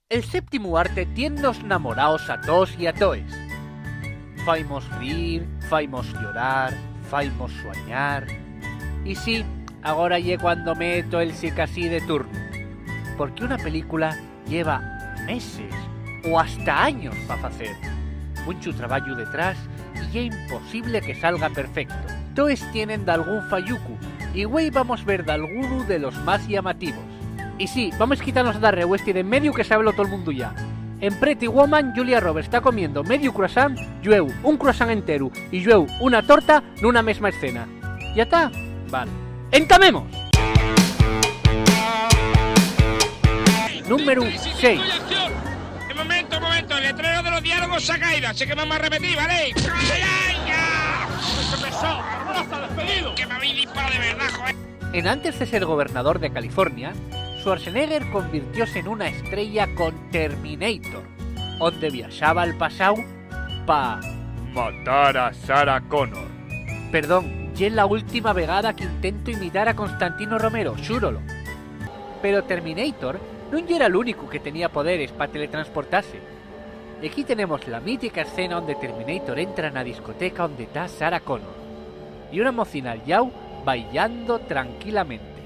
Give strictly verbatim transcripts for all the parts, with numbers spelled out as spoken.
El séptimu arte tiennos namoraos a toos y a toes. Faimos rir, faimos llorar, faimos suañar. Y sí, agora ye cuando meto el sicasí de turno, porque una película lleva meses o hasta años pa facer. Munchu trabayu detrás y ye imposible que salga perfecto. Toes tienen dalgún fallucu, y güei vamos ver dalgunu de los más llamativos. Y sí, vamos quitanos darreu esti de en mediu que sábelo tol mundu yá. En Pretty Woman, Julia Roberts ta comiendo mediu croissant, llueu un croissant enteru y llueu una torta nuna mesma escena. ¿Ya ta? Vale. ¡Entamemos! Número seis. Un momento, un momento, el letrero de los diálogos se ha caído, así que vamos a repetir, ¿vale? ¡Ay, ay, ya! ¡Qué pesado! ¡Raza, despedido! Que me habéis disparado de verdad, joder. Enantes de ser gobernador de California, Schwarzenegger convirtióse nuna estrella con Terminator, onde viaxaba al pasáu pa matar a Sarah Connor. Perdón, ye la última vegada qu'intento imitar a Constantino Romero, xúrolo. Pero Terminator nun yera l'únicu que tenía poderes pa teletransportase. Equí tenemos la mítica escena onde Terminator entra na discoteca onde ta Sarah Connor, y una mocina al llau bailando tranquilamente.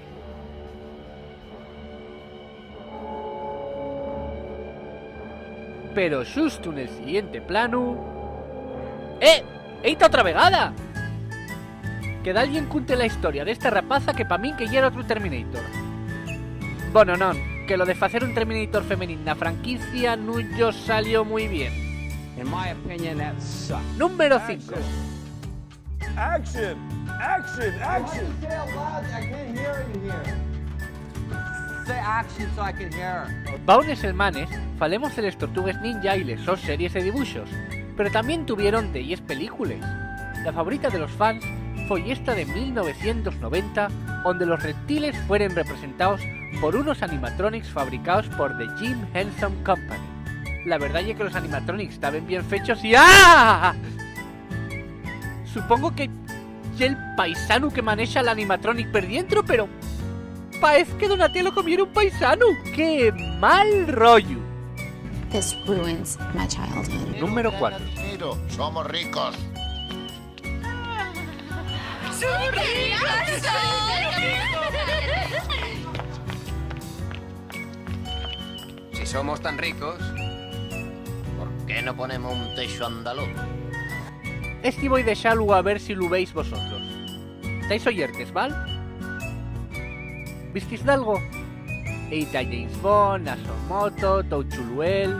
Pero xusto nel siguiente planu... ¡Eh! ¡Eita otra vegada! Que dalguien cunte la historia d'esta rapaza que pa min que yera otru Terminator. Bono, non, que lo de facer un Terminator femenín na franquicia nun yos salió mui bien. In my opinion, that sucks. Número cinco. Action! Action! Action! Why you say out loud? I can't hear you here. Say action so I can hear. Vao nes selmanes falemos de les Tortugues Ninja y les sos series de dibuxos, pero tamién tuvieron delles películes. La favorita de los fans foi esta de mil novecientos noventa, onde los reptiles fueren representaos por unos animatronics fabricaos por The Jim Henson Company. La verdá ye que los animatronics taben bien fechos y... ¡ah! Supongo que ye'l paisanu que manexa l'animatronic per dientro, pero paez que Donatello comiera un paisanu. ¡Qué mal rollu! This ruins my childhood. Número cuatro. Somos ricos. Si somos tan ricos, ¿por qué no ponemos un texu andaluz? Esti voi dexalu a ver si lu veis vosotros. ¿Tais oyertes, val? ¿Vistis dalgo? Eita James Bond, na so moto, tou chulu él.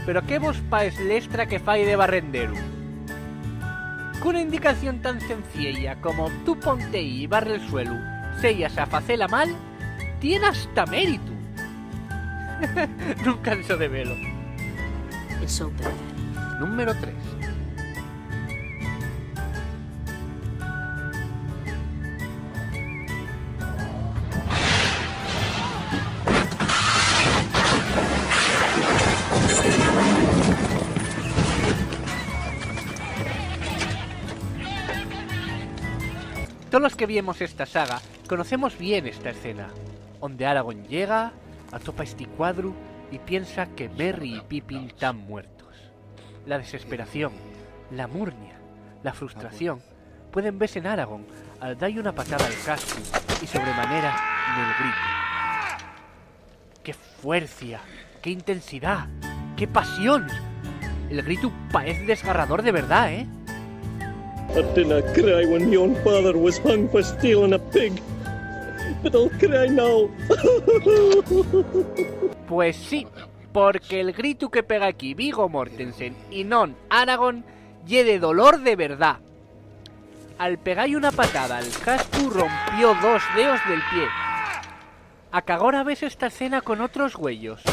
Pero ¿qué vos paez l'estra que fai de barrenderu? Qu'una indicación tan cenciella como "Tú ponte ehí y barre'l suelu" seyas a facela mal, tien hasta méritu. Nun canso de velo. It's so bad. Número tres. Tolos que viemos esta saga conocemos bien esta escena, onde Aragorn llega, atopa esti cuadru y piensa que Merry y Pippin tán muertos. La desesperación, la murnia, la frustración pueden vese n'Aragorn al da-y una patada al cascu y, sobre manera, nel gritu. ¡Qué fuercia! ¡Qué intensidá! ¡Qué pasión! El gritu paez desgarrador de verdá, ¿eh? I didna cry when my own father was hung for stealing a pig, but I'll cry now. Pues sí, porque el gritu que pega aquí Viggo Mortensen y non Aragorn ye de dolor de verdá. Al pegai una patada al cascu, rompió dos deos del pie. A qu'agora ves esta escena con otros güeyos.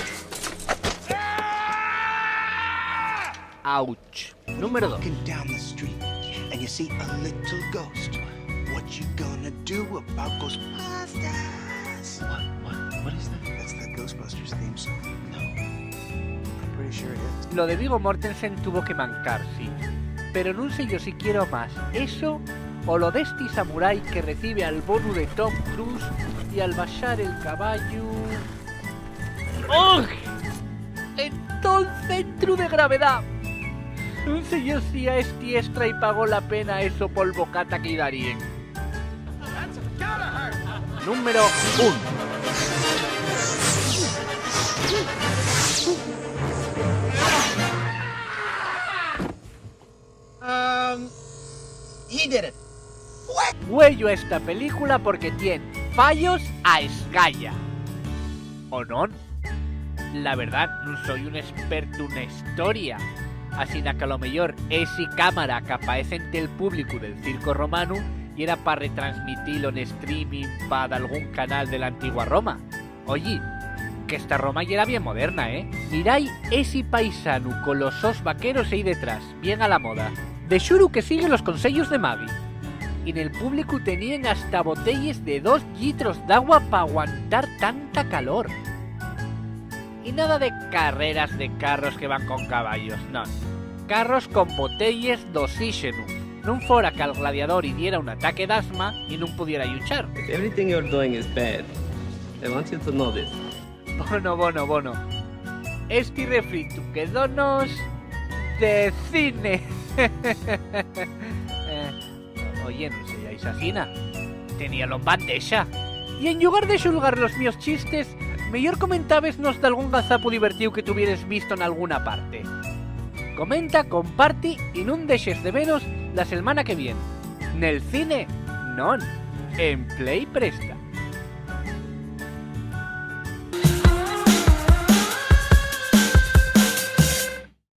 Ouch. Número dos. Walking down the street and you see a little ghost. What you gonna do about Ghostbusters? What? What? What is that? That's the Ghostbusters theme song. No. I'm pretty sure it is. Lo de Viggo Mortensen tuvo que mancar, sí. Pero nun sé yo si quiero más eso o lo d'esti samurái que recibe al bonu de Tom Cruise y al baxar el caballu... ¡Ugh! En tol centru de gravedá. Nun sé yo si a esti extra-y pagó la pena eso pol bocata que-y daríen. Número un. Um, he did it. Güeyo a esta película porque tien fallos a esgaya. ¿O non? La verdá, nun soi un espertu na historia, asina que a lo meyor esi cámara qu'apaecen tel públicu del circo romanu yera pa retransmitilo en streaming pa dalgún canal de l'antigua Roma. Oye, qu'esta Roma yera bien moderna, ¿eh? Mirai esi paisanu colos sos vaqueros ehí detrás, bien a la moda. De xuru que sigue los conseyos de Magui. Y nel públicu teníen hasta botelles de dos llitros d'agua p'aguantar tanta calor. Y nada de carreras de carros que van con caballos, non. Carros con botelles d'oxíxenu. Nun fora qu'al gladiador-y diera un ataque d'asma y nun pudiera lluchar. If everything you're doing is bad, I want you to know this. Bono, bono, bono. Esti refritu quedónos de cine. Eh, oye, nun seyáis asina. Teníalo en bandexa. Y en llugar de xulgar los mios chistes, meyor comentábesnos dalgún gazapu divertíu que tuvieres visto n'alguna parte. Comenta, comparti y nun dexes de venos la selmana que vien. Nel cine, non. En Play Presta.